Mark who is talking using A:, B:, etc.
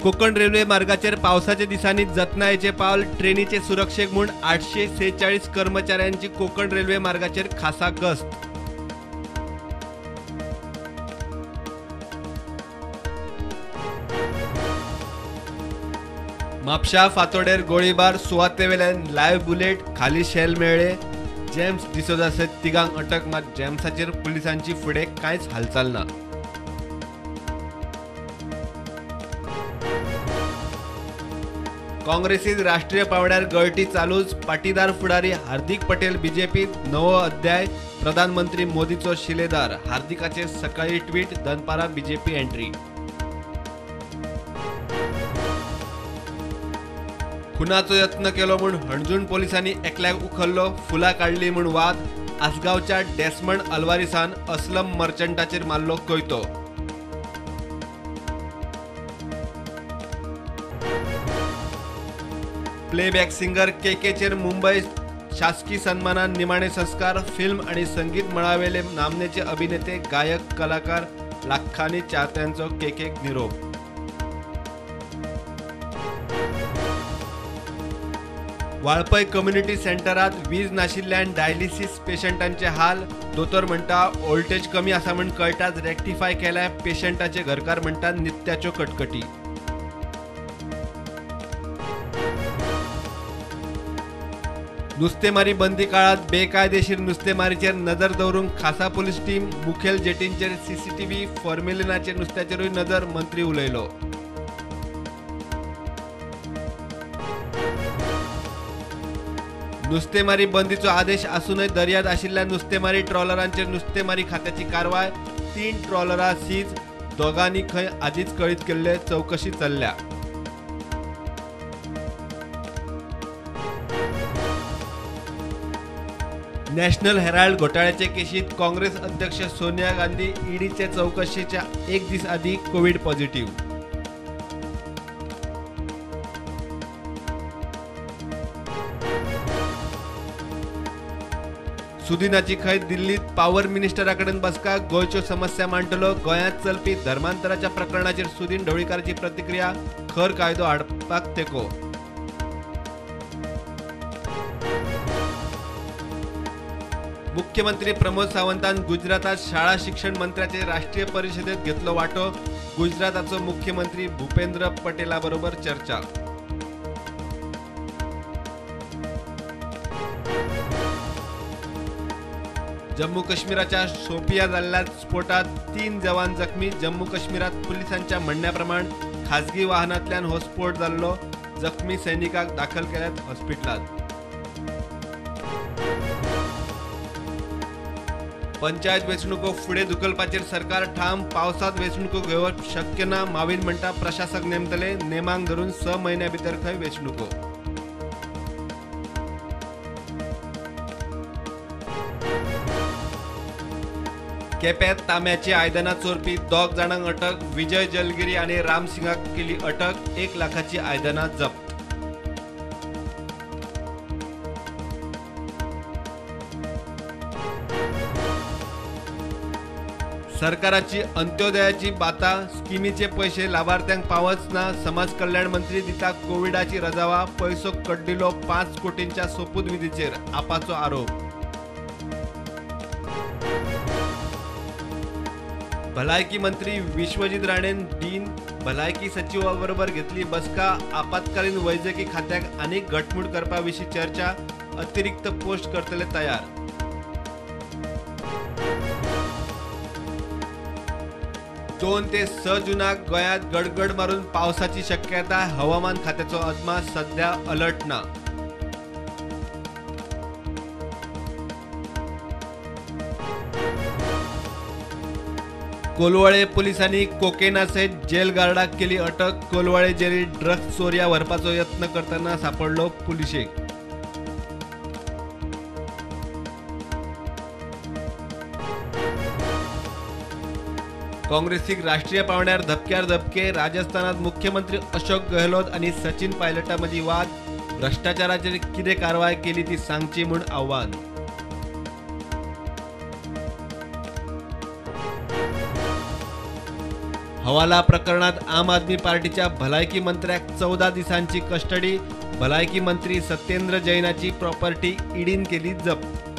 A: Konkan railway मार्गाचेर पावसाच्या दिसांनी जतनायेचे पावल, ट्रेनीचे सुरक्षेक म्हूण 846 कर्मचाऱ्यांची कोकण रेल्वे मार्गाचेर खासा गस्त। म्हापशा फातोडेर गोळीबार, सुवातेवेल्यान लायव्ह बुलेट, खाली शेल मेळ्ळे। जेम्स डिसोजा सयत तिगांक अटक, मात जेम्साचेर पुलिसांची फुडें कांयच हालचाल ना। काँग्रेसीत राष्ट्रीय पांवड्यार गळटी चालूच, पाटीदार फुडारी हार्दिक पटेल बीजेपीत नवो अध्याय, प्रधानमंत्री मोदीचो शिलेदार, हार्दिकाचे सकाळी ट्वीट, दनपारा बीजेपी एंट्री। खुनाचो यत्न केलो म्हूण हणजूण पोलिसांनी एकल्याक उखल्लो, फुलां काडली म्हूण वाद, आसगांवच्या डेस्मंड अल्वारिसान असलम मर्चंटाचेर मारलो कोयतो। प्लेबॅक सिंगर केकेचेर मुंबय शासकीय सन्मानान निमाणे संस्कार, फिल्म आणि संगीत मळावेले नामनेचे अभिनेते, गायक, कलाकार लाखांनी चाहत्यांचो केकेक निरोप। वाळपय कम्युनिटी सेंटरात वीज नाशिल्ल्यान डायलिसिस पेशंटांचे हाल, दोतोर म्हणटा व्होल्टेज कमी आसा म्हूण कळटाच रेक्टिफाय केल्यार पेशंटाचे घरकार म्हणटा नित्याच्यो कटकटी। नुस्तेमारी बंदी काळात बेकायदेशीर नुस्तेमारीचेर नजर दवरूंक खासा पोलीस टीम, मुखेल जेटींचेर सीसीटीव्ही, फॉर्मेलिनाचेर नुस्त्याचेरूय नजर, मंत्री उलयलो। नुस्तेमारी बंदीचो आदेश आसूनय दर्यात आशिल्ल्या नुस्तेमारी ट्रॉलरांचेर नुस्तेमारी खात्याची कारवाय, 3 ट्रॉलरां सीज, दोगांनी खंय आदींच कळीत केल्ले, चवकशी चल्ल्या। नॅशनल हेराल्ड घोटाळ्याचे केशीत काँग्रेस अध्यक्ष सोनिया गांधी ईडीचे चौकशीच्या एक दीस आधी कोविड पॉझिटिव्ह। सुदिनाची खंय दिल्लीत पावर मिनिस्टराकडेन बसका, गोंयच्यो समस्या मांडटलो, गोंयांत चलपी धर्मांतराच्या प्रकरणाचेर सुदीन ढवळीकाराची प्रतिक्रिया, खर कायदो हाडपाक तेंको। मुख्यमंत्री प्रमोद सावंतान गुजरातात शाळा शिक्षण मंत्र्याचे राष्ट्रीय परिषदेत घेतलो वांटो, गुजराताचो मुख्यमंत्री भूपेंद्र पटेला बरोबर चर्चा। जम्मू काश्मीराच्या शोपिया जाल्ल्या स्फोटात 3 जवान जखमी, जम्मू काश्मीरात पुलिसांच्या म्हणण्याप्रमाण खाजगी वाहनांतल्यान हो स्फोट जाल्लो, जखमी सैनिकांक दाखल केल्यात हॉस्पिटलांत। पंचायत वेंचणुको फुडें धुकलपाचेर सरकार ठाम, पावसांत वेंचणुको घेवप शक्य ना, मावीन म्हणटा प्रशासक नेमतले, नेमांक धरून 6 म्हयन्या भितर खंय वेंचणुको। केप्यांत तांब्याची आयदनां चोरपी 2 जाणांक अटक, विजय जलगिरी आनी रामसिंगाक केली अटक, 1 लाखाची आयदनां जप्त। सरकाराची अंत्योदयाची बाता, स्किमीचे पैसे लाभार्थ्यांक पावच ना, समाज कल्याण मंत्री दिता कोविडाची रजावा, पैसो कड्डिलो 5 कोटींच्या सोपूतविधीचेर आपाचो आरोप। भलायकी मंत्री विश्वजीत राणेन डीन भलायकी सचिवा बरोबर घेतली बसका, आपत्कालीन वैजकी खात्याक आनीक घटमूट करपा विशीं चर्चा, अतिरिक्त पोस्ट करतले तयार। 2 ते 6 जूनाक गोंयांत गडगड मारून पावसाची शक्यता, हवामान खात्याचो अदमास, सध्या अलर्ट ना। कोलवाळे पोलिसांनी कोकेना सयत जेल गार्डाक केली अटक, कोलवाळे जेलीत ड्रग्ज चोरया व्हरपाचो यत्न करतना सांपडलो पुलिशेक। काँग्रेसीक राष्ट्रीय पांवड्यार धपक्यार धपके, राजस्थानात मुख्यमंत्री अशोक गहलोत आनी सचिन पायलटा मदीं वाद, भ्रष्टाचाराचेर कितें कारवाय केली ती सांगची म्हूण आव्हान। हवाला प्रकरणात आम आदमी पार्टीच्या भलायकी मंत्र्याक 14 दिसांची कस्टडी. भलायकी मंत्री सत्येंद्र जैनाची प्रॉपर्टी ईडीन केली जप्त.